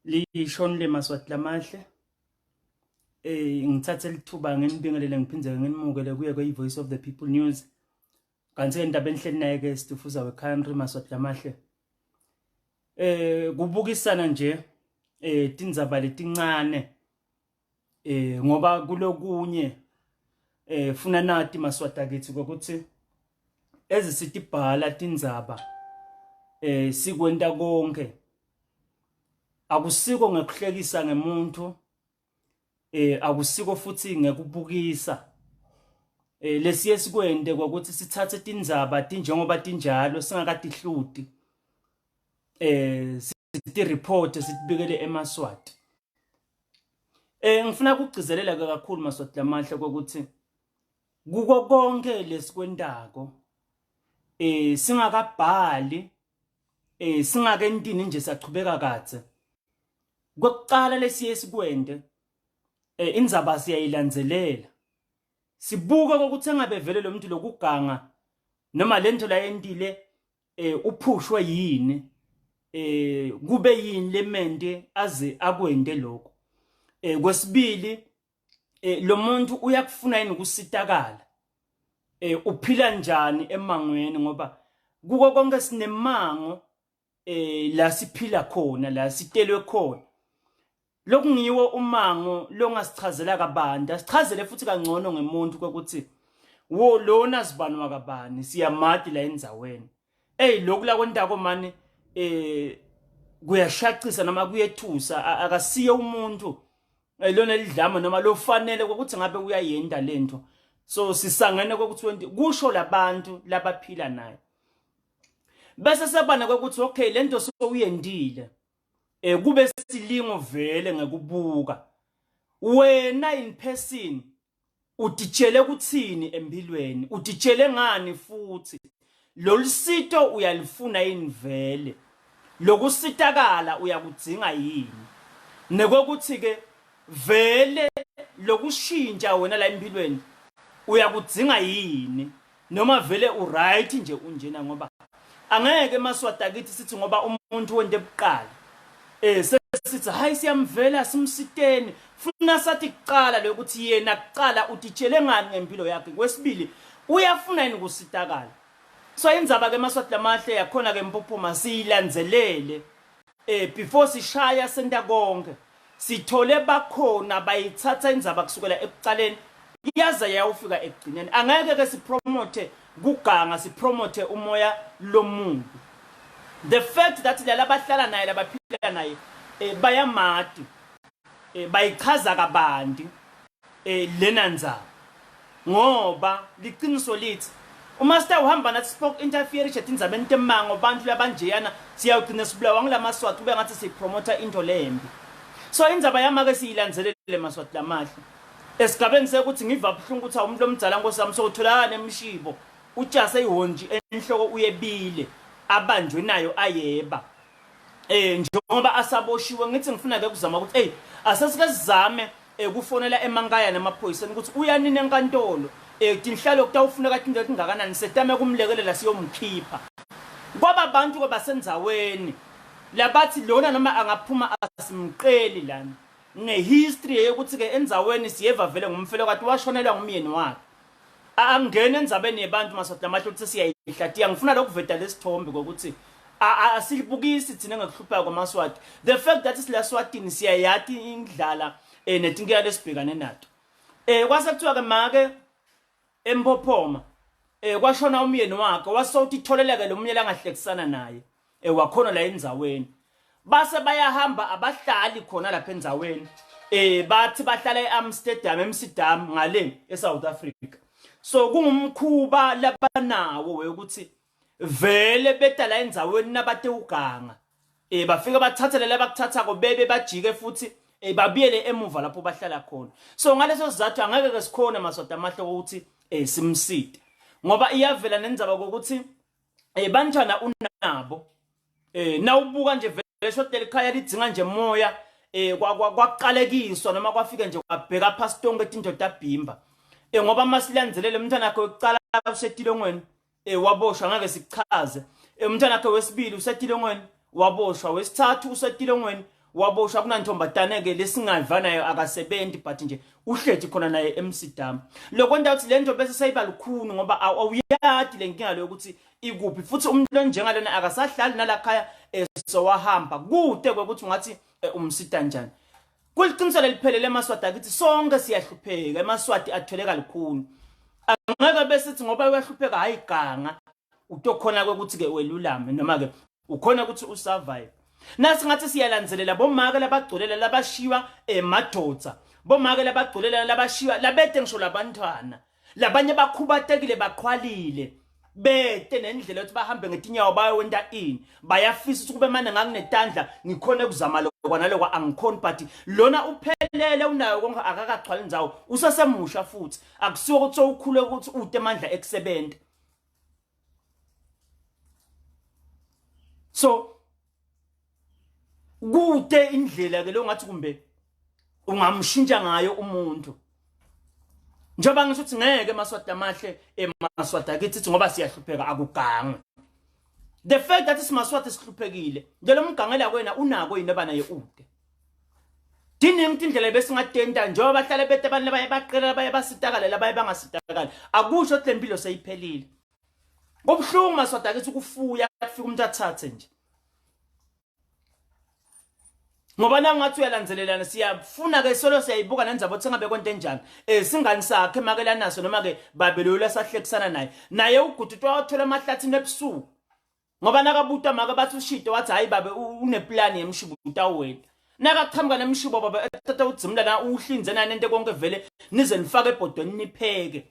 Lishonile Maswati lamahle. Eh ngithathe lithuba nginibingelele ngiphindze nginimukele kuye kwe Voice of the People News. Kanti indaba enhleni naye ke Stufuza we country Maswati lamahle. Eh kubukisana nje eh tindzaba letincane eh ngoba kulokunye eh funa nati Maswati akithi ukuthi ezisitibhala tindzaba eh sikwenta konke akusiko ngekuhlekisa ngemuntu eh akusiko futhi ngekubukisa eh lesiye sikwente kwakuthi sithathe tindzaba tinjengoba tinjalo singakatihluti eh siti report sitibikele emaswati eh ngifuna ukugcizelela ke kakhulu maswati lamahle ukuthi kuko konke lesikwentako eh singakabhali eh singakentini nje sachubeka kadze kwekuqala lesiye sikwente eh indzaba siyayilandzelela sibuka ukuthi engabe vele lo muntu lokuganga noma lento la yentile eh uphushwe yini eh kube yini lemente aze akwente lokho eh kwesibili eh lo muntu uyakufuna yini ukusitakala eh uphila njani emangweni ngoba kuko konke sinemango eh la siphila khona la sitelwe khona lokungiwo umango longasichazela kabanti asichazele futhi kangcono ngemuntu ukuthi wo lona sibani wakabani siyamati la endzaweni Ey lokhu la kwentako mani eh kuyashaqisa noma kuyethusa akasiye umuntu eh, lona lidlama noma lofanele ukuthi ngabe uyayenda lento so sisangene kokuthi wente kusho labantu labaphila naye bese sebana kokuthi okay lento sowuyendile eh kube silingo vele ngekubuka wena in person Utitshele kuthini empilweni? Utitshele ngani futhi? Lolusito uyalifuna yini vele? Lokusitakala uyakudzinga yini? Nekokuthi ke vele lokushintsha wena la empilweni uyakudzinga yini? Noma vele uright nje unjena ngoba angeke emaswati akithi sithi ngoba umuntu wente buqala eh sesithi hayi siyamvela simsiteni funa sathi kuqala lokuthi yena kuqala utitshele ngani ngempilo yakhe kwesibili uyafuna yini kusitakala so indzaba ke maswati lamahle yakhona ke mpophoma siyilandzelele eh before sishaya senta konke sithole bakhona bayithatha indzaba kusukela ekuqaleni iyaze yayofika ekugcineni angeke ke sipromote kuganga sipromote umoya lomubi the fact that lala bahlala naye labaphila naye eh, bayamati eh, bayichaza kabanti eh lena ndzaba ngoba liqiniso lithi uma sitawuhamba nathi spoke interfere etindzabeni temango bantu labanjeyana siyawugcina sibulawa ngulamaswati kube ngathi sipromotha into lembi so indzaba yamake siyilandzelele maswati lamahle esigabeni sekuthi ngiva buhlungu ukuthi awumuntu lomdzala nkosi yami sowutholakala nemshibo utshase ihonji enhloko uyebile abanjwe nayo ayeba eh njengoba asaboshiwe ngithi ngifuna ke kuzama ukuthi hey asesike sizame eh, kufonela emankaya namaphoyiseni ukuthi uyanini enkantolo eh tinhlalo kutawufuneka tinto letingakanani setame kumlekelela siyomkhipha kwaba bantu kwabasendzaweni labathi lona noma angaphuma asimqeli lana ngehistory yokuthi ke endzaweni siyeva vele ngumfelokati washonelwa ngumyeni wakhe angene endzabeni yebantu maswati lamahle ukuthi siyayihlatiya ngifuna lokuveta lesithombe kokuthi asilibukisi thina ngekuhlupheka kwamaswati the fact that silaswatini siyayati indlala eh, netinkinga lesibhekane nato eh kwase kuthiwa ke make empophoma eh kwashona umyeni wakhe wasowuthi itholeleke lo munye langahlekisana naye eh wakhona la endzaweni base bayahamba abahlali khona lapha endzaweni eh bathi bahlala eAmsterdam eMsidam ngale eSouth Africa so kungumkhuba labanawo ukuthi vele beta la endzaweni nabate uganga eh bafike bathathele labakuthathako bebe bajike futhi eh babuyele emuva lapho bahlala khona so ngaleso sizathu angeke ke sikhona masoda amahle ukuthi eh simside ngoba iyavela nendzaba kokuthi eh bantwana unabo eh nawubuka nje vele shoti likhaya lidzinga nje moya eh kwaqalekiswa noma kwafika nje kwabheka phasi tonke tinto tabhimba eh ngoba masilandzelele umntwana wakhe wekucala usetilongweni eh waboshwa ngeke sikuchaze eh umntwana wakhe wesibili usetilongweni waboshwa wesithathu usetilongweni Waboshwa kunantombatane ke lesingayiva nayo akasebenzi but nje uhleti khona naye emsidama. Lokwenta ukuthi lento bese seyiba lukhuni ngoba awuyadi lenkinga leyo ukuthi ikuphi futhi umuntu lonjengalona akasahlali nalakhaya eh, sowahamba kude kwekuthi ungathi eh, umsita njani. Kuliqiniso leliphelele emaSwati akithi sonke siyahlupheka emaSwati athwele kalukhuni. Angeke bese sithi ngoba uyahlupheka hayi ganga utokhona ukuthi ke welulame noma ke ukhona ukuthi usurvive. Nasi ngathi siyalandzelela bomake labagcolela labashiywa emadoda. Bomake labagcolela labashiywa labete ngisho labantwana. Labanye bakhubatekile baqhwalile. Bete nendlela yokuthi bahambe ngetinyawo bayowenta ini. Bayafisa ukuthi kube mane nganginetandla ngikhona ukuzama lokwa nalokwa angikhoni but lona uphelele unayo konke akakachwali ndzawo usesemusha futhi akusiwo ukuthi sowukhule ukuthi ute amandla ekusebenza. So kude indlela ke lo ngathi kumbe ungamshintsha ngayo umuntu njengoba ngisho ukuthi ngeke emaswati amahle emaswati akithi ithi ngoba siyahlupheka akugangwe the fact that simaswati sihluphekile nje lo mgangela kwena unako yini abanaye ude Diningi indlela besingatenta njengoba bahlale bete abantu labaye baqela labaye basitakala labaye bangasitakali akusho ukuthi lempilo seyiphelile Kubuhlungu maswada akithi ukufuya kufika umuntu athathe nje. Ngoba nangathi uyalandzelelana siyafuna ke solo siyayibuka nendzaba ukuthi ngabe konke enjani. Eh singani sakhe makela naso noma ke babelola sahlekisana naye. Naye ugudutwa wathola amahlathini ebusuku. Ngoba nakabuta make bathi ushito wathi hayi babe uneplani yemshubo utawuweta. Nakaqhamuka nemshubo baba ethatha udzimla la uhlinze nani into konke vele nize nifake ebhodweni nipheke.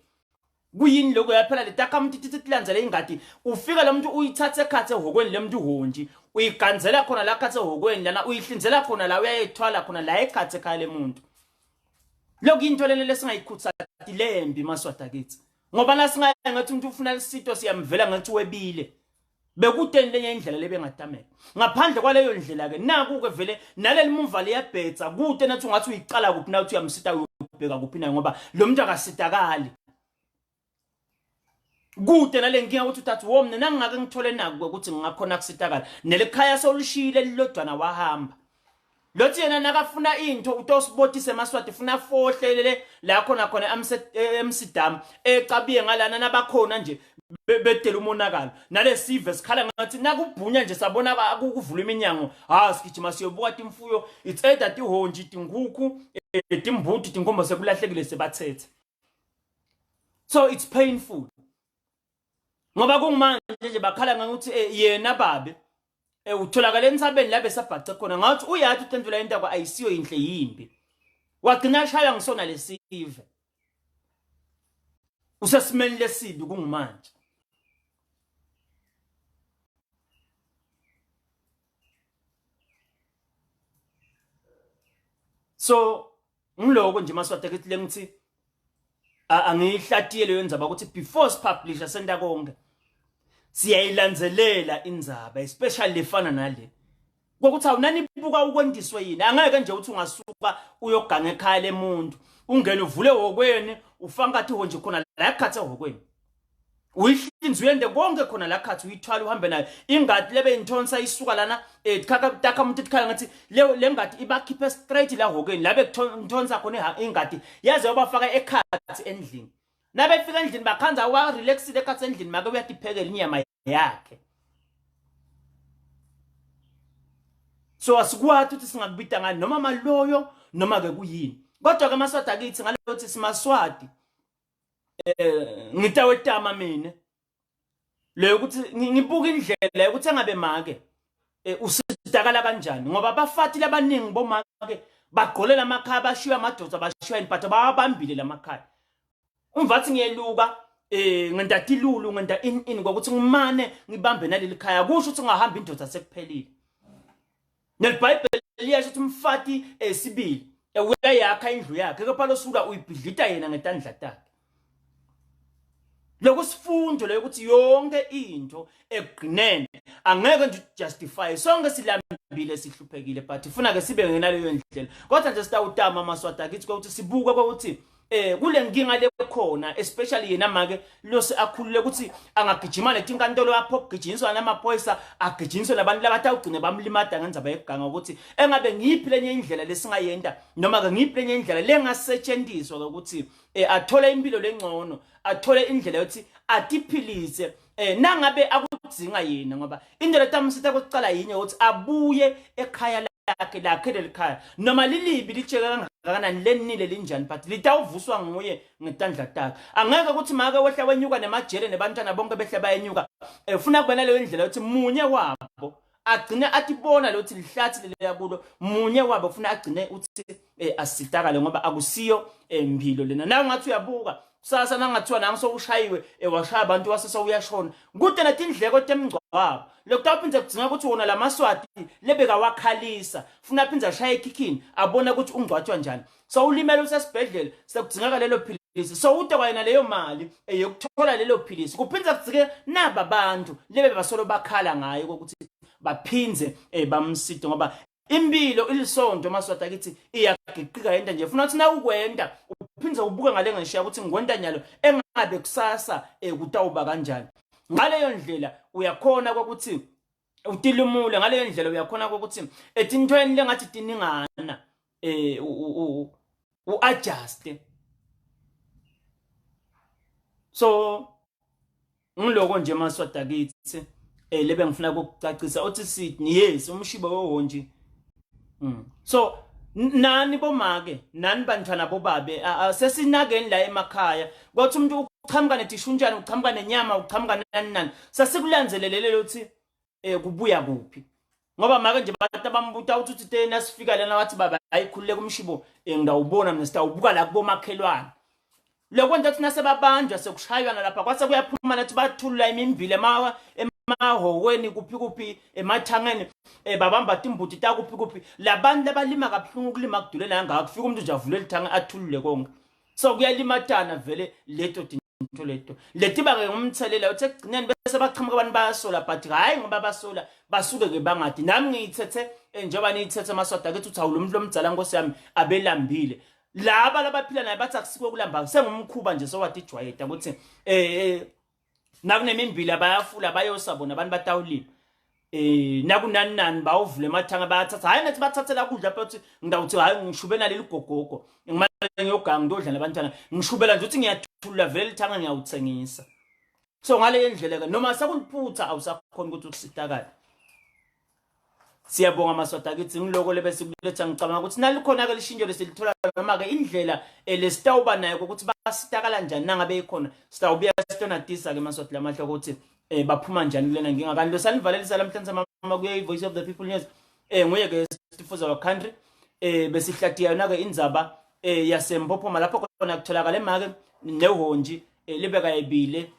Kuyini lokho yaphela le takhamuntu ithi tilandzele ingadi ufika lo muntu uyithathe ekhathe ehokweni le muntu uhonji uyiganzela khona la khathe ehokweni lana uyihlinzela khona la uyayethwala khona la ekhathe ekhaya lemuntu. Lokhu into lena lesingayikhuthathi lembi maswada kithi. Ngoba nasingaya ngathi umuntu ufuna lisito siyamvela ngathi webile. Bekuteni lenye indlela lebengatamela. Ngaphandle kwaleyo ndlela ke naku ke vele naleli muva liyabhetsa kude nathi ungathi uyicala kuphi na uthi uyamsita uyobheka kuphi naye ngoba lo muntu akasitakali. Kude nale nkinga ukuthi uthathu wo mina nangingake ngithole naku ukuthi ngingakhona kusitakala. Nelikhaya solushiyile lilodwana wahamba. Lothi yena nakafuna into utosibotisa emaswati funa fohlelele la khona khona eMsidam ecabiye ngalana nabakhona nje bedela umonakalo nalesive sikhala ngathi nakubhunya nje sabona kuvula iminyango ha sigijima siyobuka timfuyo it's either tihonji tinkukhu eh, timbuti tinkombo sekulahlekile sebathethe so it's painful ngoba kungimanje nje bakhala ngokuthi eh, yena babe eh, utholakala entsabeni la besabhace khona ngathi uyathi utentula intaba ayisiyo inhle yimbi wagcina ashaywa ngisona lesive usesimeni lesibi kungimanje so ngiloko nje maswati akithi lengithi angiyihlatiye leyo ndzaba ukuthi before sipublisha senta konke siyayilandzelela indzaba especially lefana nale kokuthi awunanibuka ukwendiswe yini angeke nje uthi ungasuka uyoganga ekhaya lemuntu ungene uvule hokweni ufaka ngathi nje khona la ekhathe hokweni uyihlinze uyende konke khona la khathi uyithwala uhambe nayo ingadi lebe inthonsa isuka lana eh khaka taka umuntu ekhaya ngathi le le ngadi ibakhiphe straight la hokeni la bekuthonsa khona ingadi yaze yobafaka ekhathi endlini nabefika endlini bakhanza wa relaxile ekhathi endlini make uyatiphekela inyama yakhe so asikwati ukuthi singakubita ngani noma maloyo noma ke kuyini kodwa ke amaswati akithi ngalokuthi simaswati eh ngitawetama mina leyo ukuthi ngibuka indlela yokuthi engabe make eh, usidakala kanjani ngoba abafati labaningi bomake bagqolela amakhaya bashiya amadoda bashiya impatho bawabambile lamakhaya umvathi ngiyeluka eh ngenta tilulu ngenta in in kwakuthi ngimane ngibambe naleli khaya kusho ukuthi ngahamba indoda sekuphelile NeliBhayibheli liyasho ukuthi umfati esibili eh, uyayakha indlu yakhe kepha losuka uyibhidlita yena ngetandla takhe. Lokusifundo leyo ukuthi yonke into ekugcineni angeke nje justify sonke silambile sihluphekile but ifuna ke sibe ngenaleyo ndlela kodwa nje sitawutama amaswati akithi ukuthi sibuke ukuthi eh kule nkinga lekhona, especially yena make lose akhulule ukuthi angagijima letinkantolo apho kugijinyiswa namaphoyisa, agijinyiswe nabantu labatawugcine bamlimata ngendzaba yekuganga, ukuthi engabe ngiyiphi lenye indlela lesingayenta noma ke ngiyiphi lenye indlela lengasetshenziswa ukuthi athole impilo lengcono, athole indlela yokuthi atiphilise nangabe akudzinga yena. Ngoba into letamsita kokucala yinye, ukuthi abuye ekhaya lakhe, lakhe lelikhaya, noma lilibi litsheke kangakanani, lenile linjani, but litawuvuswa nguye ngetandla takhe. Angeke ukuthi make wehla wenyuka nemajele nebantwana bonke behle bayenyuka. Ufuna kuba naleyo ndlela yokuthi munye wabo agcine atibona lokuthi lihlathi leliya kulo, munye wabo ufuna agcine uthi asitakale, ngoba akusiyo mpilo lena. Nawe ngathi uyabuka kusasa nangathiwa nangu sowushayiwe, washaya abantu, wase sewuyashona, kude netindleko temngcwabo, lokutawuphindze kudzinga ukuthi wona lamaswati lebekawakhalisa funa aphindze ashaye ekhikhini abone ukuthi ungcwatshwa njani. So ulimele, usesibhedlela, sekudzingeka lelo philisi, so ude kwayena leyo mali yokuthola lelo philisi, kuphindze kudzike naba bantu lebe basolo bakhala ngayo ukuthi baphindze bamside, ngoba impilo ilisonto, maswati akithi, iyagiqika yenta nje. Funa ukuthi nawukwenta uphindze ubuke ngale ngishiya ukuthi ngikwenta nyalo, engabe kusasa kutawuba kanjani. Ngaleyo ndlela uyakhona ukuthi utilumule, ngaleyo ndlela uyakhona ukuthi etintweni lengathi tiningana u-adjust. So ngiloko nje, maswati akithi, lebe ngifuna ukukucacisa. Uthi Sydney, yes, umshibo wohonji. So nani bomake, nani bantwana bobabe, sesinakeni la emakhaya kwathi umuntu uchamuka netishuntshana, uchamuka nenyama, uchamuka nani nani, sasikulandzelelele ukuthi kubuya kuphi. Ngoba make nje bantu abambuta uthi uthi tena sifika lana, wathi baba ayikhululeka umshibo, ngidawubona mina, sitawubuka la kubomakhelwane. Lokwenza ukuthi nasebabanjwa sekushaywana lapha, kwase kuyaphuma nathi bathulula imimbili emahhokweni, kuphi kuphi, emathangeni, babamba timbuti takuphi kuphi. Labantu labalima kabuhlungu, ukulima kudulela kangaka, kufika umuntu nje avule lithanga athulule konke. So kuyalimatana vele leto tinto leto letiba-ke ngumthelela uthi ekugcineni bese baqhamuka abantu bayasola, but hhayi ngoba basola basuke-ke bangadi. Nami ngiyithethe njengoba niyithethe, maswati akithi, uthi hawu, lo muntu lomdzala, nkosi yami, abelambile. Laba labaphila naye bathi akusiko kulamba, sengumkhuba nje, sowatijwayeta ukuthi nakunemimbila bayafula bayosa bona abantu batawulima, nakunani nani bawuvula emathanga bayathatha. Hayi nathi bathathela kudla phela, ngidawuthi hayi ngishubela leli gogogo, ngimane ngiyoganga ngidodla nabantwana, ngishubela nje ukuthi ngiyathulula vele lithanga ngiyawuthengisa. So ngale ndlela ke noma sekuliphutha awusakhona ukuthi usitakale. Siyabonga, maswati akithi, ngiloko lebese kuletha. Ngicabanga ukuthi nalikhona ke lishintsho lesilithola noma ke indlela lesitawuba nayo ukuthi basitakala njani, nangabe ikhona sitawubuya sitonatisa ke, maswati lamahle, ukuthi baphuma njani kulena nkinga. Kanti lo sanivalelisa lamhlanje mama kuye i-Voice of the People News, nguye ke Stifuza wa country, besihlatiya yona ke indzaba yaseMpophoma lapho khona kutholakala emake nehonji libeka yebile,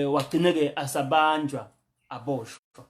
wagcine ke asabanjwa aboshwa.